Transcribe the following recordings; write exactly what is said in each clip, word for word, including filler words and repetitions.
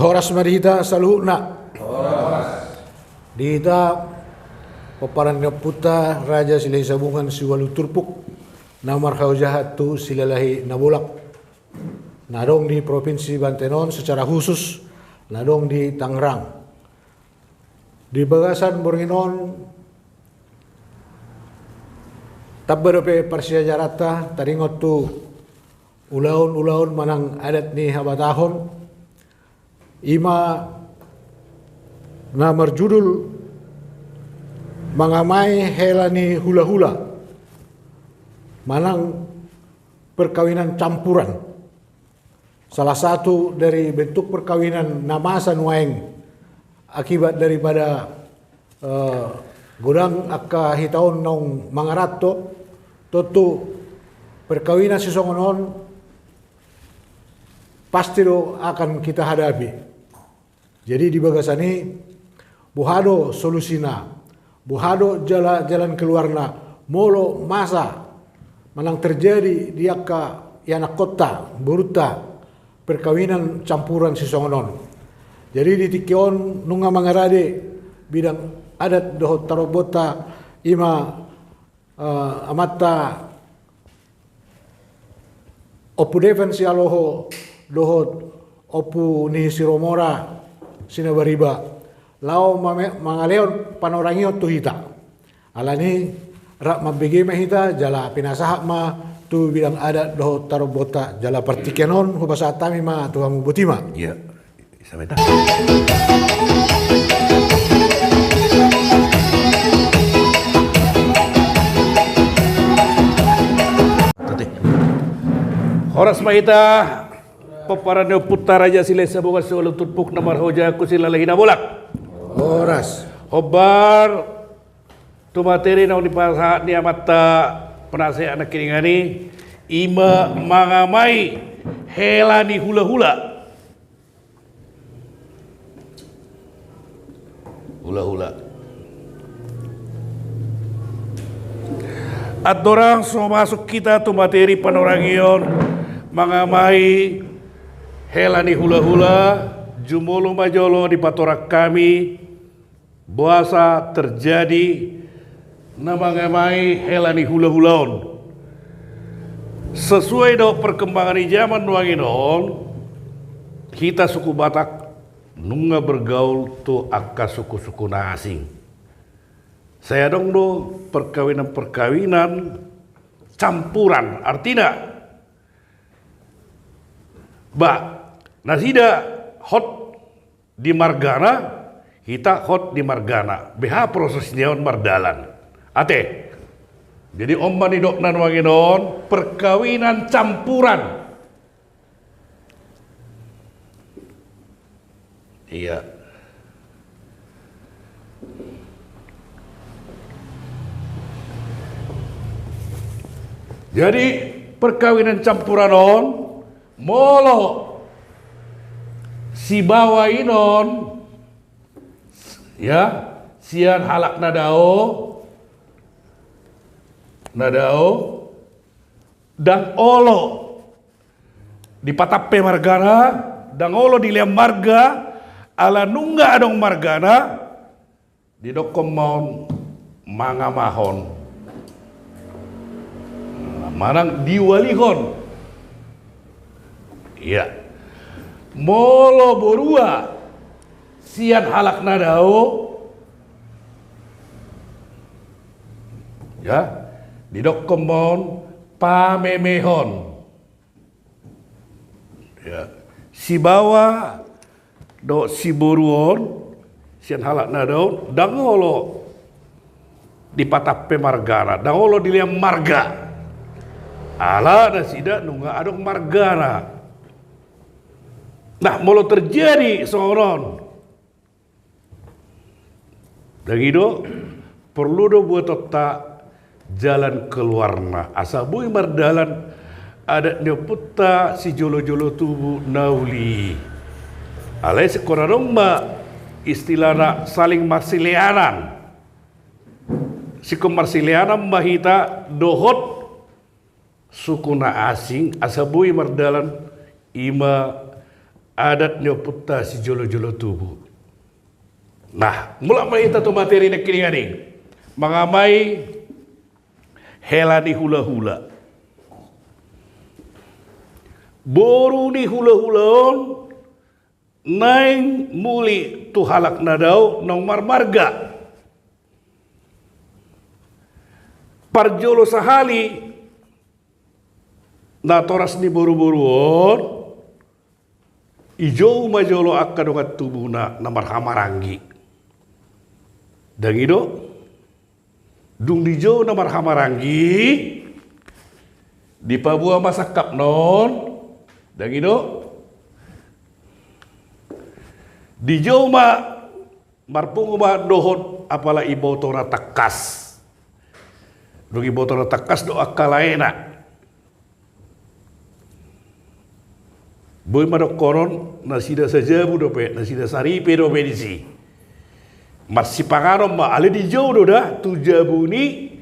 Horas ma di hita saluhutna. Di hita pomparan ni ompunta Raja Silahisabungan siualu turpuk na marhaojahan tu Silalahi Nabolak, na adong di Propinsi Banten on, secara khusus na adong di Tangerang. Di bagasan borngin on, tamba dope parsiajaranta taringot tu ulaon-ulaon manang adat ni habatahon, i ma na marjudul Mangamai Hela ni Hulahula manang perkawinan campuran. Salah satu dari bentuk perkawinan na masa nuaeng akibat daripada, eh, godang angka hita on naung mangaranto, tontu perkawinan sisongon on pasti do akan kita hadapi. Jadi di bagasan i, boha do solusina, boha do jala-, jalan keluarna, molo masa manang terjadi di angka ianakkonta, borunta, perkawinan campuran sisongon on. Jadi di tingki on nunga mangarade bidang adat dohot tarombonta, i ma, eh, amanta Ompu Devan Sialoho dohot Ompu ni Siromora Sinabariba, laho mame-, mangalehon panorangion tu hita. Alani rap mambege ma hita jala pinasahat ma tu bidang adat dohot tarombonta, jala partingkian on hupasahat hami ma tu hamu, boti ma. Iya. Sampai ta. Horas ma hita, pomparan ni ompunta Raja Silahisabungan siualu turpuk na marhaojahan tu Silalahi Nabolak. Horas. Hombar tu materi naung dipasahat ni amanta penasehat nangkiningan i, i ma mangamai hela ni hulahula. Hulahula. Andorang so masuk hita tu materi panorangion mangamai hela ni hulahula, jumolo ma jolo dipatorang hami boasa terjadi na mangamai hela ni hulahula on. Sesuai dohot perkembangan ni zaman nuaeng on, hita suku Batak nunga bergaul tu angka suku-suku na asing. Sai adong do perkawinan-perkawinan campuran, artina, ba, nasida hot di margana, hita hot di margana. Beha proses ni on mardalan. Ate. Jadi on ma nidokna nuaeng on perkawinan campuran. Iya. Jadi perkawinan campuran on, molo sibawa i non, ya, sian halak na dao, na dao, ndang olo dipatampe margana, ndang olo dilean marga, ala nunga adong margana, didokkon ma on mangamahon. Manang diualihon. Iya. Molo borua sian halak na dao, ya, didokkon ma on pamemehon. Ya. Sibawa dohot siboru on, sian halak na dao on, ndang olo dipatampe margana, ndang olo dilean marga. Ala nasida nunga adong margana. Nah, molo terjadi songon on, ndang i do, porlu do buatonta jalan keluarna asa boi mardalan adat ni ompunta sijolo-jolo tubu na uli i. Alai singkon adong ma istilahna saling marsileanan. Singkon marsileanan ma hita dohot suku na asing asa boi mardalan, i ma Adat ni ompunta sijolo-jolo tubu. Nah, mulak ma hita tu materi nangkiningan i. Mangamai hela ni hula-hula. Boru ni hula-hula on naeng muli tu halak na dao naung marmarga. Parjolo sahali natoras ni boru-boru on, dijou ma jolo angka dongan tubuna na marhamaranggi. Dang i do? Dung dijou na marhamaranggi, dipaboa ma sangkapna on. Dang i do? Dijou ma, marpungu ma dohot apala iboto na tangkas. Dung iboto na tangkas do angka laena. Boi ma dohonon nasida sajabu dope, nasida saripe dope disi. Marsipanganon ma, alai dijou do da tu jabu ni,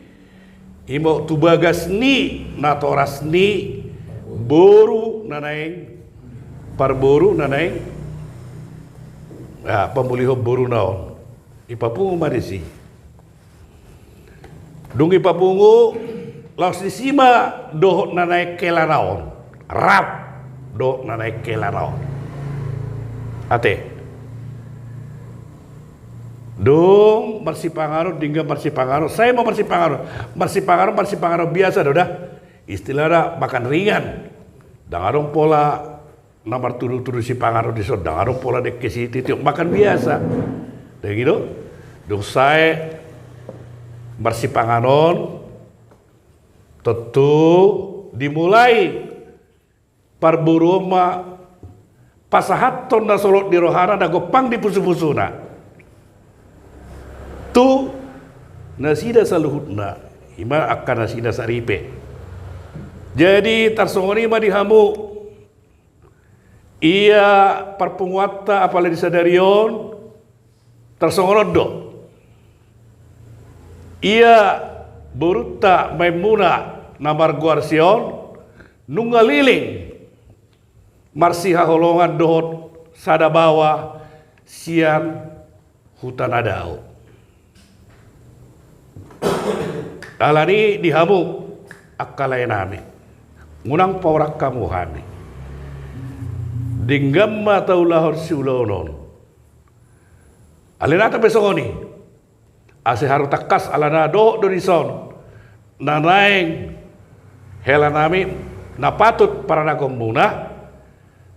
ima tu bagas ni natoras ni boru na naeng, parboru na naeng, ah, pamulihon boruna on. Dipapungu ma disi. Dung dipapungu, laos disi ma dohot na naeng helana on. Rap dohot na naeng helana on. Ate. Dung marsipanganon, denggan marsipanganon, sae ma marsipanganon. Marsipanganon, marsipanganon biasa do da. Istilahna makan ringan. Dang adong pola na martudu-tudu sipanganon dison, dang adong pola dengke sitiotio, makan biasa. Dang i do? Dung sae marsipanganon, tontu dimulai parboru on ma pasahathon na solot di rohana, na gompang di pusu-pusuna. Tu nasida saluhutna, ima angka nasida saripe. Jadi tarsongon i ma di hamu. Ia parpunguanta apala di sadari on, tarsongon on do. Ia borunta maenmuna na margoar si on, nunga leleng marsihaholongan dohot sada baoa sian huta na dao. Alani di hamu angka laenami, unang paurang hamu hami. Denggan ma taulahon siulaon on. Alai nata pe songon i. Asa haru tangkas alana dohot do dison na naeng helanami na patut paranagonmuna,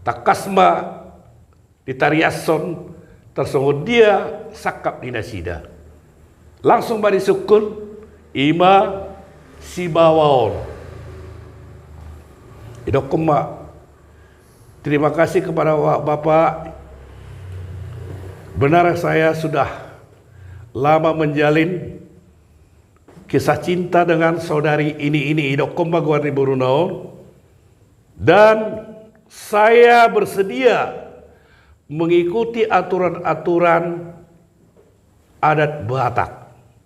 tangkas ma ditariashon tarsongon dia sangkap ni nasida. Langsung ma disungkun, ima sibawa on. Idokkon ma, terima kasih kepada Bapak. Benar saya sudah lama menjalin kisah cinta dengan saudari ini, ini, idokkon ma goar ni boruna on. Dan saya bersedia mengikuti aturan-aturan adat Batak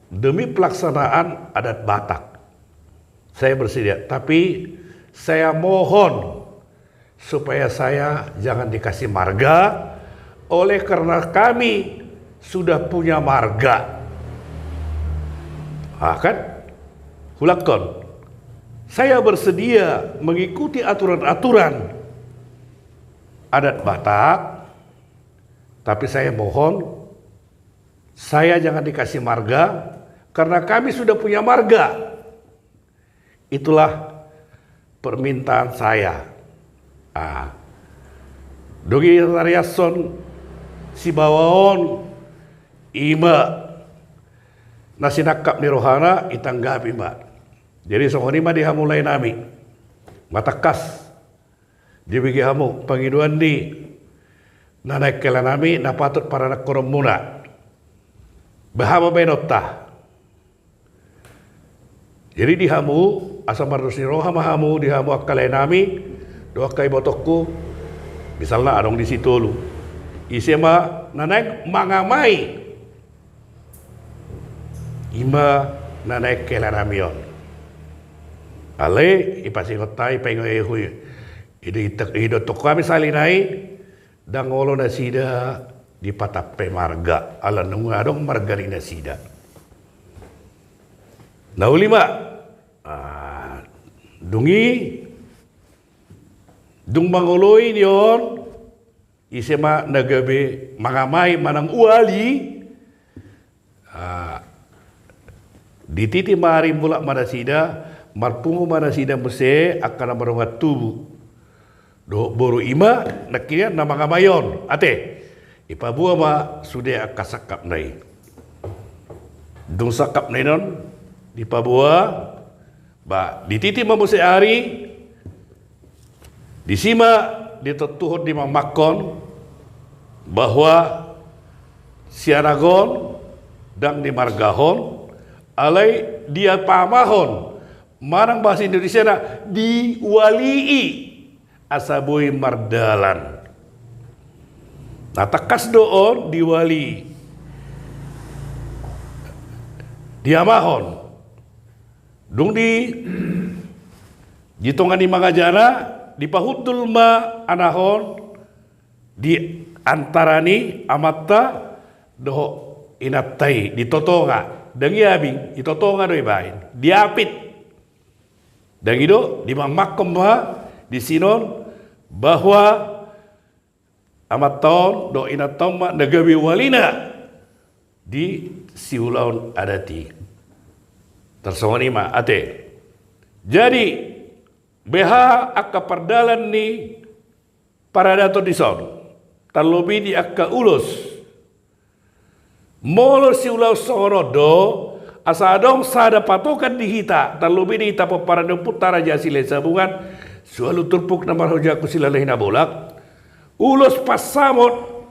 demi pelaksanaan adat Batak. Saya bersedia, tapi saya mohon supaya saya jangan dikasih marga, oleh karena kami sudah punya marga. Ah, kan? Hulangkon. Saya bersedia mengikuti aturan-aturan adat Batak, tapi saya mohon, saya jangan dikasih marga, karena kami sudah punya marga. Itulah permintaan saya. Ah. Dung i tariashon sibawa on, ima na sinangkap ni rohana, itanggapi ma. Jadi songon i ma di hamu laenami. Matangkas. Dibege hamu pangidoan ni na naeng helanami na patut paranangkononmuna. Beha ma baenonta. Jadi di hamu, asa mardos ni roha ma hamu, di hamu angka laenami dohot angka ibotongku, misalna adong di Sitolu, ise ma na naeng mangamai, ima na naeng helanami on. Alai ipasingot hami, ipaingot hami, ido, ido, idokkon hami sahali nai, ndang olo nasida dipatampe marga, ala nunga adong marga ni nasida. Na uli ma, ah, dung i, dung mangoloi ni on, ise ma na gabe mangamai manang wali, ah, dititi ma ari, mulak ma nasida, marpungu ma nasida muse angka na mardongan tubu dohot boru, i ma nangkiningan na mangamai on, ate. Dipaboa ma sude angka sangkapna i. Dung sangkapna i non dipaboa, ba dititi ma muse ari, disi ma ditontuhon, dimangmangkon bahwa sianak on ndang dimargahon, alai diamahon, manang bahasa Indonesiana, diwalii, asa boi mardalan. Na tangkas do on, diwalii, diamahon. Dung di, di tonga ni mangajana, dipahundul ma anak on di antara ni amanta dohot inanta i, di totonga. Ndang i abing, di totonga do ibaen, diapit. Ndang i do, dimangmangkon ma disi non bahwa amanta on dohot inanta on ma na gabe walina di siulaon adat i. Tarsongon i ma, ate. Jadi, beha angka pardalan ni paradaton dison, tarlobi di angka ulos. Molo siulaon songon on do, asa adong sada patokan di hita, tarlobi di hita pomparan ni ompunta Raja Silahisabungan, siualu turpuk na marhojangku, silalahi na bolak, ulos pansamot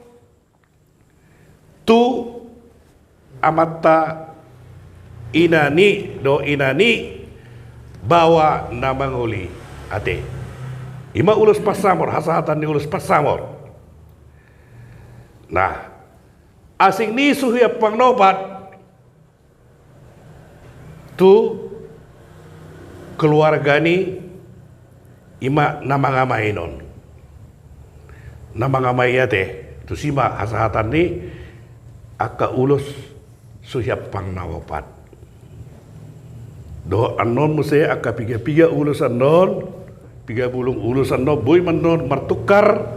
tu amanta inanta i dohot inanta i, baoa na mangoli, ate. I ma ulos pansamot, hasahatan ni ulos pansamot. Nah, asing ni suhi ampang na opat tu keluarga ni, i ma na mangamai on. Na mangamai, ate, tusi ma hasahatan ni angka ulos suhi ampang na opat. Dohot annon muse angka piga-piga ulos annon, piga bulung ulos annon, boi ma annon martukar,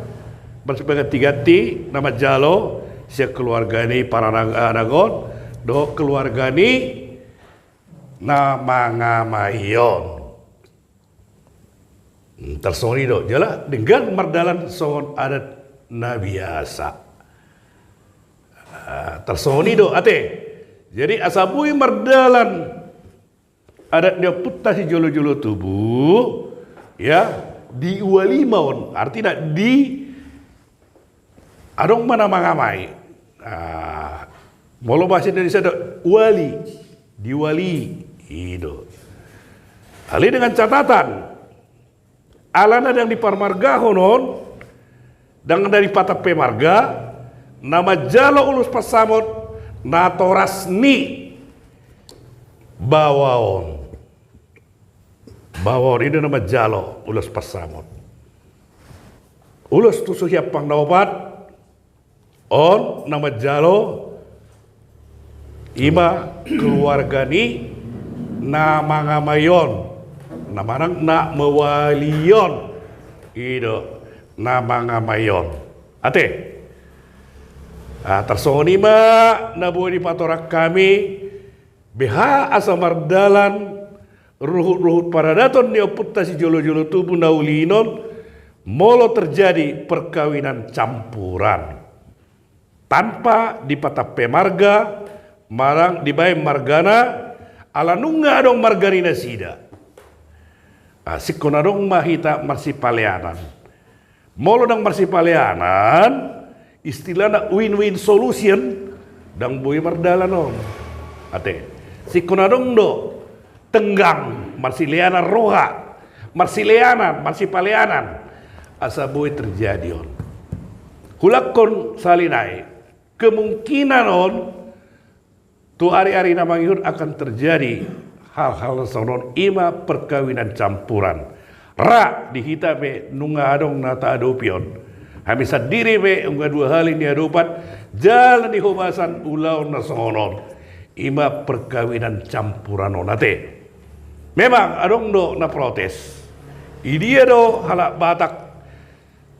marsipaganti-ganti na manjalo sian keluarga ni paranak-, anak on dohot keluarga ni na mangamai on. Hmm, tarsongon i do, jala denggan mardalan songon adat na biasa. Ah, tarsongon i do, ate. Jadi, asa boi mardalan adat ni ompunta sijolo-jolo tubu, ya, diwali ma on, artina di, adong ma na mangamai. Ah, molo bahasa Indonesia do wali, diwali, i do. Alai dengan catatan, alana ndang diparmargahon on, ndang dipatampe marga, na manjalo ulos pansamot natoras ni baoa on. Baoa on, i do na manjalo ulos pansamot. Ulos tu suhi ampang na opat on na manjalo, i ma keluarga ni na mangamai on, na manang na mewali on, i do, na mangamai on. Ate. Ah, tarsongon i ma na boi dipatorang hami, beha asa mardalan ruhut-ruhut paradaton ni ompunta sijolo-jolo tubu na uli on, molo terjadi perkawinan campuran tanpa dipatampe marga, manang dibaen margana, ala nunga adong marga ni nasida. Ah, singkon adong ma hita marsipaleanan. Molo ndang marsipaleanan, istilahna win-win solution, ndang boi mardalan on. Ate, singkon adong do tenggang, marsileanan roha, marsileanan, marsipaleanan, asa boi terjadi on. Hulangkon sahali nai, kemungkinan on, tu ari-ari na mangihut akan terjadi hal-hal na songon on, i ma perkawinan campuran. Ra di hita pe nunga adong na taadopi on. Hami sandiri pe nunga dua hali niadopan jala nihobasan ulaon na songon on. I ma perkawinan campuran on ate. Memang adong do na protes. Idia do halak Batak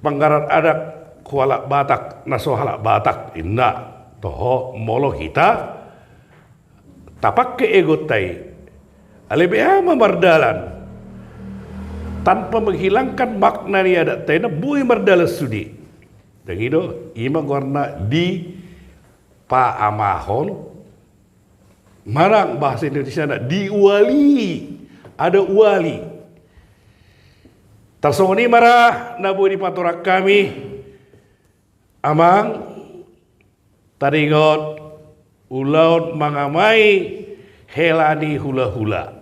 manggarar adat tu halak Batak na so halak Batak, inna. Toho molo hita tapangke egonta i, alai beha ma mardalan tanpa menghilangkan makna ni adatta i, na boi mardalan sude. Dang i do, i ma goarna dipaamahon, manang bahasa Indonesiana diuali, ada uali. Tarsongon i ma ra na boi dipatorang hami, Amang, taringot ulaon mangamai hela ni hulahula.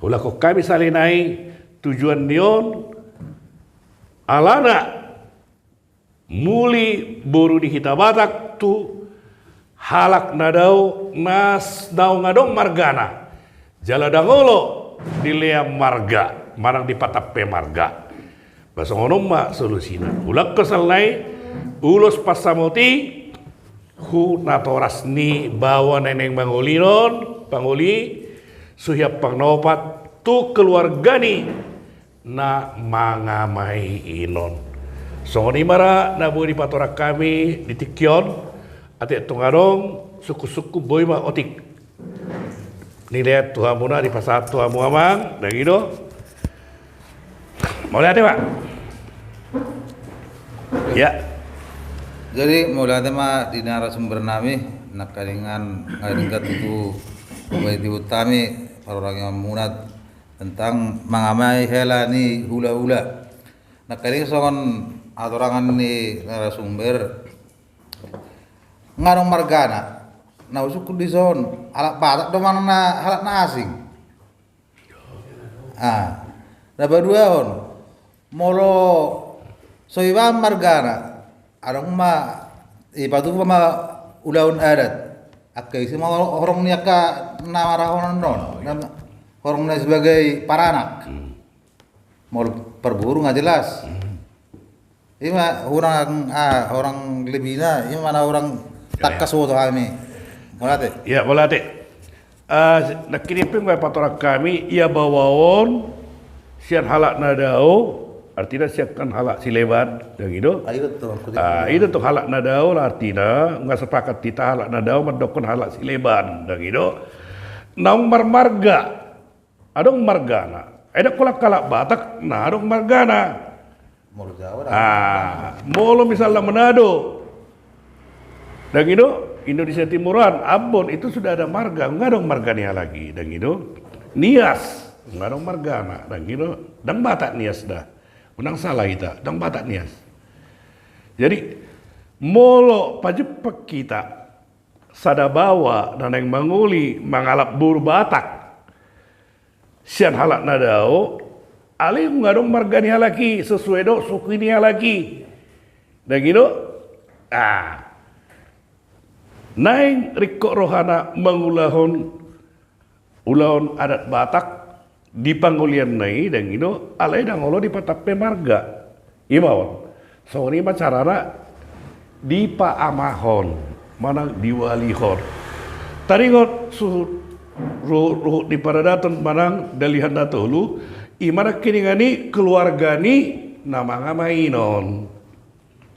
Hulahon hami sahali nai, tujuan ni on alana muli boru ni hita Batak tu halak na dao na s-, naung adong margana. Jala dang olo dilean marga manang dipatampe marga. Ba songon on ma solusina. Ulak kesal nai, ulos pansamot i tu natoras ni baoa na naeng mangoli on, pangoli, suhi ampang na opat tu keluarga ni na mangamai i on. Songon i ma ra na boi dipatorang hami di tingki on, ate tung adong sungkun-sungkun boi ma otik. Nilean tu hamuna, dipasahat tu hamu Amang, dang i do. Mauliate ma. Ya. Jadi mauliate ma di narasumber nami, nangkaningan ngadenggan tutu, baen di hutami, parorang i mamuna tentang mangamai hela ni hulahula. Nangkaning songon hatorangan ni narasumber, nga adong margana. Na husungkun dison, halak Batak do manang na halak na asing? Ah, na paduahon, molo so ibaen margana, adong ma, i patupa ma ulaon adat. Angka ise ma horong ni angka na marhahonon on, na horong na sebagai paranak. Hmm. Molo parboru nga jelas. Hmm. I ma hurang, ah, hurang lebihna, i ma na hurang tangkas boto hami. Mauliate. Ya, mauliate. Ah, nangkin i pe nga patorang hami, ia baoa on sian halak na dao, artina sian halak sileban, dang i do. Ah, i do tong, ah, i do tong halak na dao, artina nga sepakat hita halak na dao mandokkon halak sileban, dang i do. Naung marmarga. Adong margana. Ai dang holan halak Batak na adong margana. Molo Jawa dang. Ah, molo misalna Manado, dang i do, Indonesia Timuran, Ambon, itu sudah ada marga, nga adong marga ni halak i, dang i do. Nias, nga adong margana, dang i do. Dang Batak Nias da. Unang salah hita, dang Batak Nias. Jadi molo pajumpang hita sada baoa na naeng mangoli mangalap boru Batak sian halak na dao, alai nga adong marga ni halak i, sesuai dohot suku ni halak i. Dang i do. Ah. Naeng ringkot rohana mangulahon ulaon adat Batak di pangolianna i, dang i do, alai dang olo dipatampe marga. I ma on. Songon i ma carana dipaamahon manang diualihon. Taringot suhut ruhut-ruhut ni paradaton manang dalihan na tolu, i ma nangkiningan i keluarga ni na mangamai on.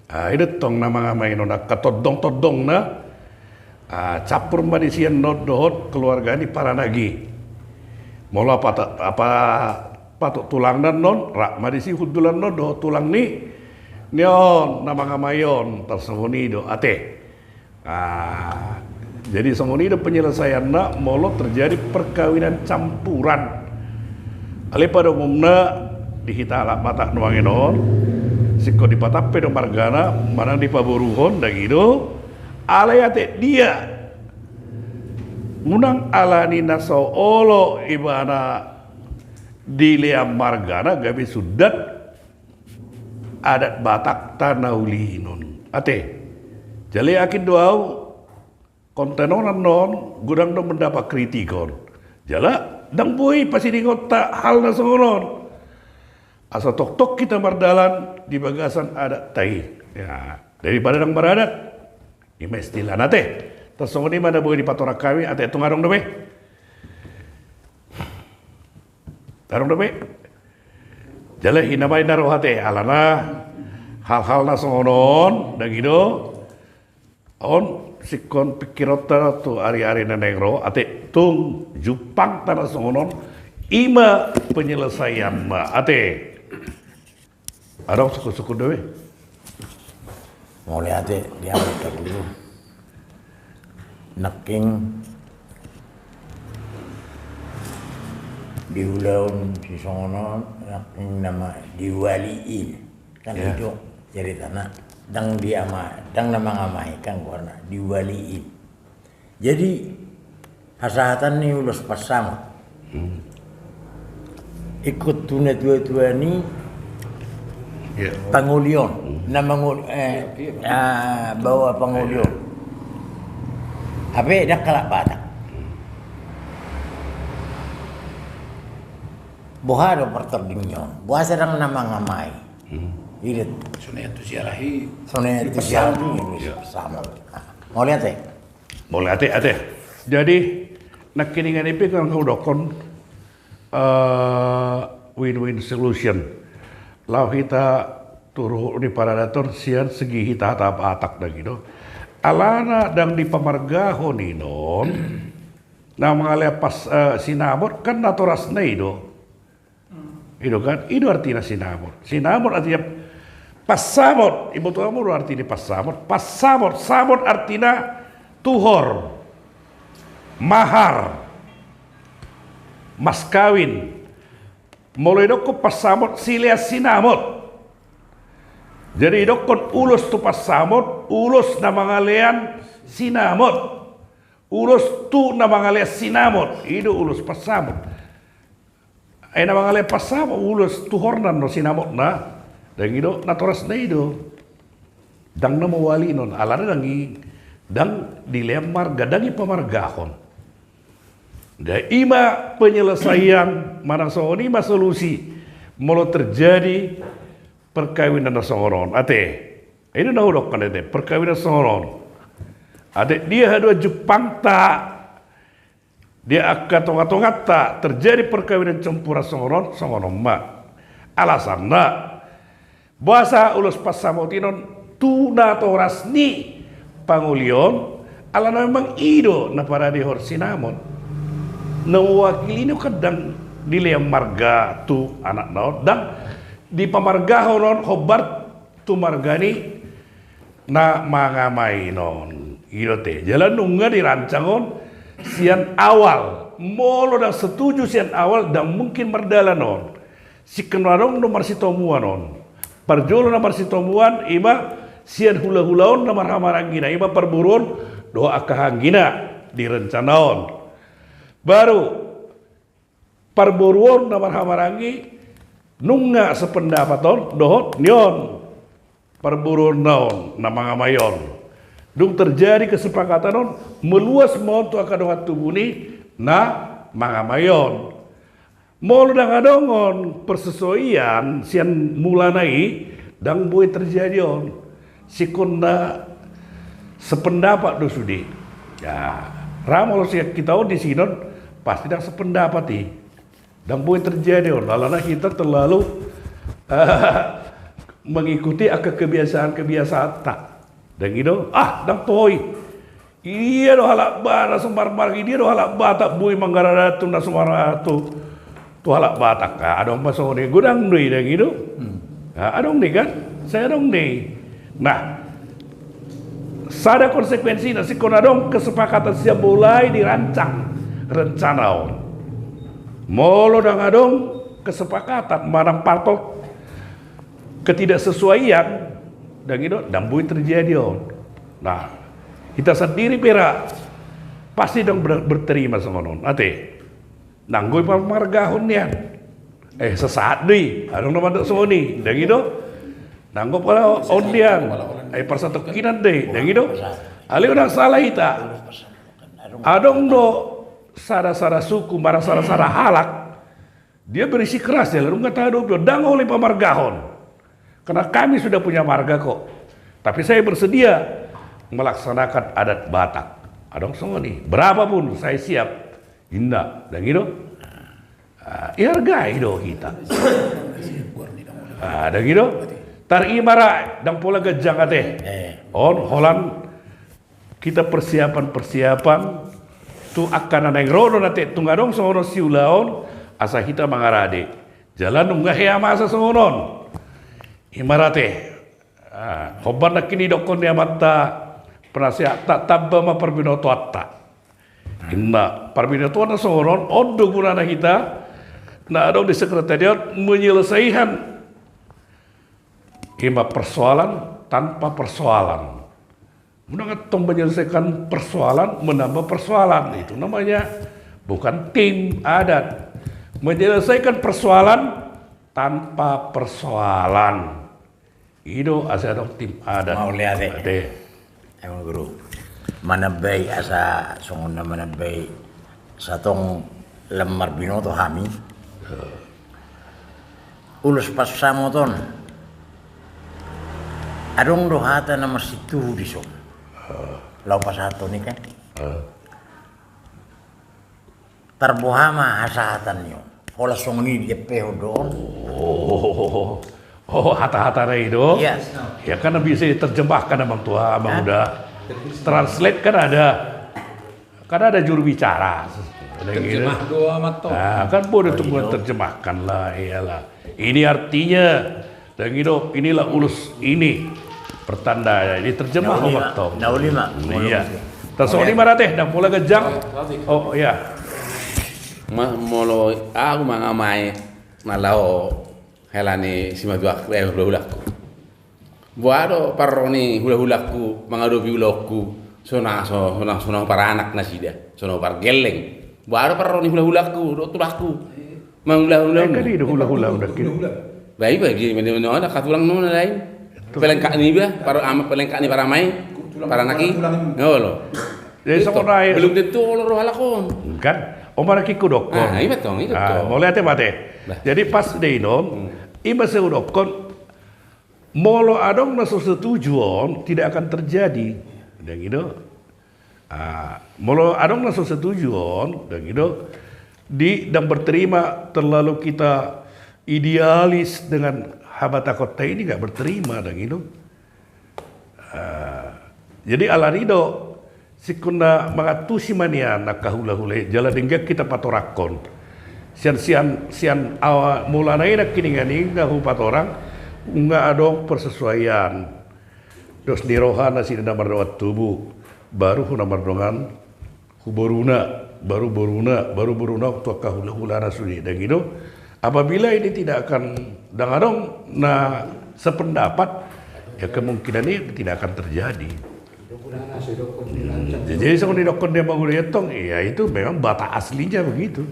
Ah, i do tong na mangamai on angka tondong-tondongna. Ah, campur ma disi annon dohot keluarga ni paranak i. Molo apa, apa, patok tulangna annon, rap ma disi hundulanna on dohot tulang ni, ni on na mangamai on, tarsongon i do ate. Ah, jadi songon i do penyelesaianna molo terjadi perkawinan campuran. Alai pada umumna di hita halak Batak nuaeng on, singkop dipatampe do margana manang dipaboruhon, dang i do. Alai ate dia, unang alani na so olo ibana dilean margana gabe sundat adat Batakta na uli on. Ate, jala yakin do au, konten on annon godang do mendapat kritik on. Jala dang boi pasidingonta hal na songon on. Asa tongtong hita mardalan di bagasan adat ta i. Ya, daripada ndang maradat. I ma istilahna ate. Tarsongon i ma na boi dipatorang hami ate, tung adong dope? Adong dope? Jala i na ma i na ro ate, alana hal-hal na songon on, ndang i do. On singkon pingkironta tu ari-ari na naeng ro ate, tung jumpangta na songon on, i ma penyelesaianna ate. Adong sukun-sukun dope? Mauliate di hamu, Tuan Guru. Nangkin di ulaon sisongon on, nangkin nama diwaliin. Kan ya. Itu ceritana. Ndang di ama, ndang na mangamai kan, goarna diwaliin. Jadi hasahatan ni ulos pansamot. Hmm. Ingkon tu natua-tua ni, ya, pangoli on. Hmm. Na mangol-, eh, ah, baoa pangoli on. Hape ndang halak Batak. Boha do partording ni on? Boasa ndang na mangamai? Hmm. Ido. Songon i tu sialahi. Songon i tu sialahi. Ya. Pansamot. Ah, mauliate. Mauliate ate. Jadi nangkiningan i pe kan hudokkon, eh, win-win solution. Laho hita tu ruhut ni paradaton sian segi hita hata Batak, ndang i do. Alana ndang dipamargahon i non. Na mangalean pas, eh, sinamot kan natorasna i do. I do kan, i do artina sinamot. Sinamot artina pansamot, iboto hamu do artina pansamot. Pansamot, samot artina tuhor, mahar, mas kawin. Molo idokkon pansamot, silean sinamot. Jadi idokkon ulos tu pansamot, ulos na mangalean sinamot. Ulos tu na mangalean sinamot, i do ulos pansamot. Ai na mangalean pansamot, ulos tuhorna do sinamotna. Ndang i do, natorasna i do. Ndang na mawali non, alana ndang i, ndang dilean marga, ndang i pamargahon. Jadi i ma penyelesaian, manang songon i ma solusi, molo terjadi perkawinan na songon on. Ate, i do na hudok kan ate, perkawinan songon on. Ate, dia haduan jumpangta, dia angka tonga-tonganta terjadi perkawinan campuran songon on, songon on ma. Alasanna, boasa ulos pansamot i non tu natoras ni pangoli on, alana memang i do na paradehon sinamot. Na mewakili i do kan ndang dilean marga tu anakna on, ndang dipamargahon on hombar tu marga ni na mangamai non. I do ate. Jala nunga dirancang on sian awal. Molo ndang setuju sian awal, ndang mungkin mardalan on. Singkon adong do marsitomuan on. Parjolo na marsitomuan, i ma sian hula-hula on na marhahamaranggi na, i ma parboru on dohot angka hahaanggina di rencana on. Baru parboru on na marhahamaranggi nunga sependapat on dohot ni on, parboru on na on, na mangamai on. Dung terjadi kesepakatan on, meluas ma on tu angka dongan tubu ni na mangamai on. Molo ndang adong on persesuaian sian mulana i, ndang boi terjadi on. Singkon na sependapat do sude. Ya, ra molo sian hita on disi non, pasti ndang sependapat i. Ndang boi terjadi on, alana hita terlalu mengikuti angka kebiasaan-kebiasaanta. Ndang i do, ah, ndang toho i. Dia do halak Batak, na so marmarga i, dia do halak Batak, boi mangaradat tu na so marmarga tu, tu halak Batak. Ah, adong ma songon i, godang do i, ndang i do. Hmm. Ah, adong do i kan? Sai adong do i. Nah, sada konsekuensina, singkon adong kesepakatan sian mulai dirancang rencana on. Molo ndang adong kesepakatan manang parpol, ketidaksesuaian, ndang i do, ndang boi terjadi on. Nah, hita sandiri pe ra pasti ndang ber-, berterima songon on. Ate, nanggo i pamargahon nian. Eh, sesat do i, adong na mandok songon i, ndang i do. Nanggo pala on nian. Eh, parsatongkinan do i, ndang i do. Alai ndang salah hita. Adong do sada-sada suku, manang sada-sada halak Dia berisikeras, jala nunga tahadopi on, ndang holan pamargahon. Karena kami sudah punya marga kok. Tapi saya bersedia melaksanakan adat Batak. Adong songon i. Berapapun saya siap. Inna, ndang i do. Ah, ihargai do hita. Ah, ndang i do. Tar i ma ra, ndang pola ganjang ate. On holan hita persiapan-persiapan tu angka na naeng ro do ate, tung adong songon on siulaon, asa hita mangarade. Jala nunga hea masa songon on. I ma ra ate. Ah, hombar nangkin didokkon ni amanta penasehat, ta-, tamba ma parbinotoanta. Inna, parbinotoan na songon on, on do gunana hita na adong di sekretariat menyelesaikan i ma persoalan tanpa persoalan. Muna ngatong menyelesaikan persoalan, menambah persoalan. Itu namanya bukan tim adat. Menyelesaikan persoalan tanpa persoalan. I do asa adong tim adat. Mauliate. Ate. Emang guru. Manambai asa songon na manambai satong lam marbinoto hami. Ulos pansamot on. Adong do hata na masituhu dison. Laho pasahaton i kan. Tarboha ma hasahatan ni on. Holan songon i diampehon do on. Oh, oh, hata-hata na i do. Iya. Ya kan bisa diterjemahkan amang tua, amang uda. Translate kan ada. Kan ada juru bicara. Terjemah do amang tua. Nah, kan boleh tuh buat terjemahkan lah, iyalah. Ini artinya, dan gitu, inilah ulos ini. Pertanda, ini terjemah amang tua. Na uli ma. Iya. Tarsongon i ma ra ate, ndang pola ganjang. Oh, iya. Ma, molo au mangamai na laho hela ni simatua, eh, hulahulangku. Boha do parro ni hulahulangku mangadopi ulaonku, sonang, so-, sonang, sonang paranak nasida, sonang pargelleng. Boha do parro ni hulahulangku dohot tulangku mangulahula. Eh, kan i do hulahula, hulahula. Baik, baik, jadi mana, mana, mana, katulang nona lain. Pelengkap ni ba, para ama, pelengkap ni para mai, para naki. Olo. Jadi songon i. Belum tentu olo roha lakon. Kan, o, mana kiko dokkon. Ah, iya betul, iya betul. Molo ate mate. Jadi pas de inon, ima seudokon, molo adong na so setuju on, tidak akan terjadi. Ndang i do. Ah, molo adong na so setuju on, ndang i do. Di, ndang berterima, terlalu kita idealis dengan habatahonta ini, nggak berterima, ndang i do. Ah, jadi alani do, singkon na mangantusi ma nian angka hulahula i, jala denggan hita patorangkon. Sian, sian, sian awa, mulana i nangkiningan i nga hupatorang, nunga adong persesuaian. Dos ni roha nasida na mardongan tubu, baru hu na mardongan hu boruna, baru boruna, baru boruna tu angka hulahulana sude, ndang i do. Apabila ini tidak akan, ndang adong na sependapat, ya kemungkinan ini tidak akan terjadi. Hmm, jadi songon didokkon ni amang uda i tong, ya itu memang Batak aslinya begitu.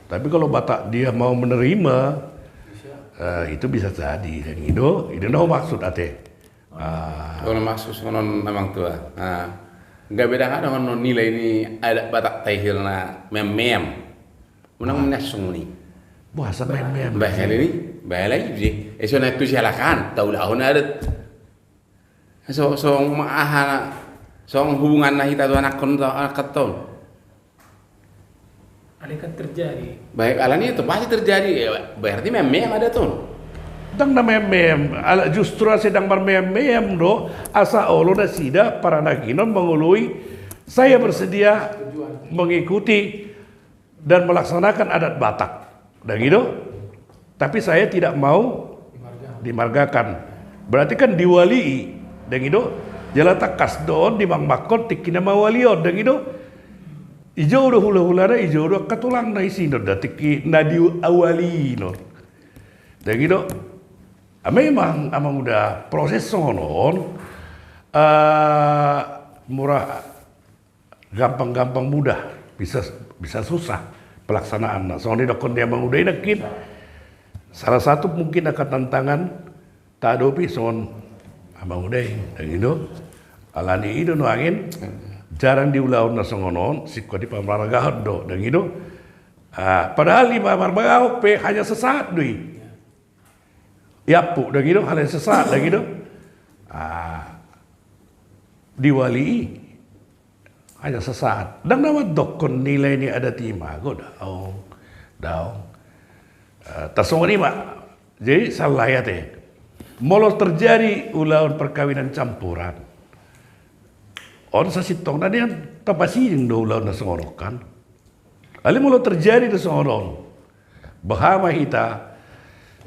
Tapi kalau Batak dia mau menerima, eh, itu bisa jadi, ndang i do. I do na humaksud ate. Ah. Kalau maksud songon on amang tua. Ah. Nggak beda kan dengan nilai ni adat Batak taihil na meam-meam. Menang menyasung ni. Boha sa meam-meam. Bah, ini ni, bah lagi je. Eh, so na tu sialakan, tahu lah, adat. So, so, ma-, aha, so hubungan na hita tu anakkon, tu anakkon. Alai kan terjadi. Baik, alani itu pasti terjadi. Ya, berarti meam-meam adat on. Ndang na meam-meam, ala justru asa ndang marmeam-meam do, asa olo nasida paranakinon mangoloi, saya bersedia mengikuti dan melaksanakan adat Batak. Ndang i do. Tapi saya tidak mau dimargakan. Berarti kan diwalii, ndang i do. Jala tangkas do on dimangmangkon tingki na mawali on, ndang i do. Dijou do hulahulana, dijou do angka tulangna, disi do da tingki na diwalii on. Ndang i do. Ah, memang amang uda, proses songon on, eh, mura gampang-gampang mudah, bisa, bisa susah pelaksanaanna. Songon didokkon ni amang uda i nangkin, salah satu mungkin angka tantangan tahadopi songon amang uda i, ndang i do. Alani i do nuaeng jarang diulahon na songon on, singkop dipamargahon do, ndang i do. Ah, padahal ima marbagahon pe hanya sesaat do i. Iampuk dang i do, hanya sesaat dang i do. Ah, di wali i hanya sesaat. Dang na mandokkon nilai ni adat i mago, daong. Daong. Eh, tarsongon i ma. Jadi salah i ate. Molo terjadi ulaon perkawinan campuran, on sasintongna nian tapasiding do ulaon na songon on kan. Alai molo terjadi do songon on, boha ma hita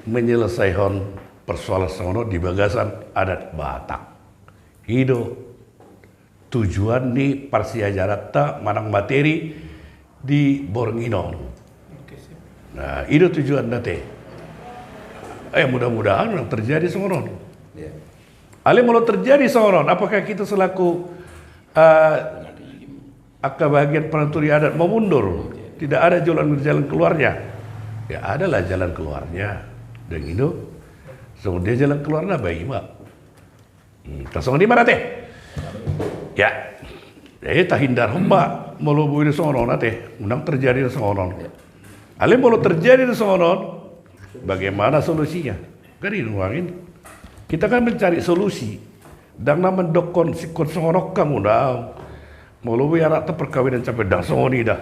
menyelesaikan persoalan songon on di bagasan adat Batak? I do tujuan ni parsiajaranta manang materi di borngin on. Oke, sip. Nah, i do tujuanna ate. Eh, mudah-mudahan dang terjadi songon on. Iya. Alai molo terjadi songon on, apakah kita selaku, eh, angka bagian penentu di adat mau mundur? Tidak ada jalan, jalan keluarnya. Ya, adalah jalan keluarnya. Dang i do. Songon dia jalan keluarna, baik, Pak. Hmm, tarsongon i ma ate. Ya. Jadi tahindar homba molo boi do songon on ate, unang terjadi do songon on. Alai molo terjadi do songon on, bagaimana solusinya? Gari nuangin. Kita kan mencari solusi. Dang na mandokkon singkon songon on hamu, daong. Molo boi anakta perkawinan campuran, dang songon i da.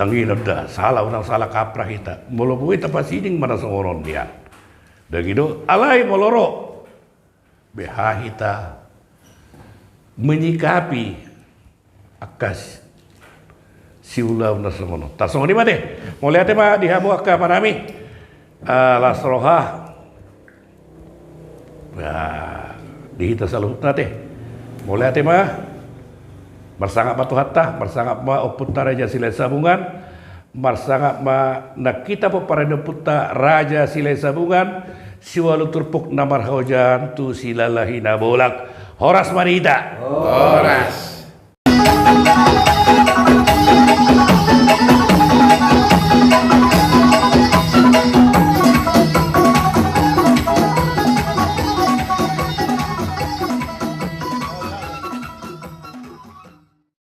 Dang i da, salah, unang salah kaprah hita. Molo boi tapasiding ma na songon on dia. Dang i do, alai molo ro, boha hita menyikapi angka si-, siulaon na songon on. Tarsongon i ma ate. Mauliate ma di hamu angka amanami. Ah, las roha. Nah, di hita saluhutna ate. Mauliate ma. Marsangap ma Tuhanta, marsangap ma Ompunta Raja Silahisabungan. Marsangap ma nang hita pomparan ni Ompunta Raja Silahisabungan, siualu turpuk na marhaojahan tu silalahi na bolak. Horas ma di hita. Horas.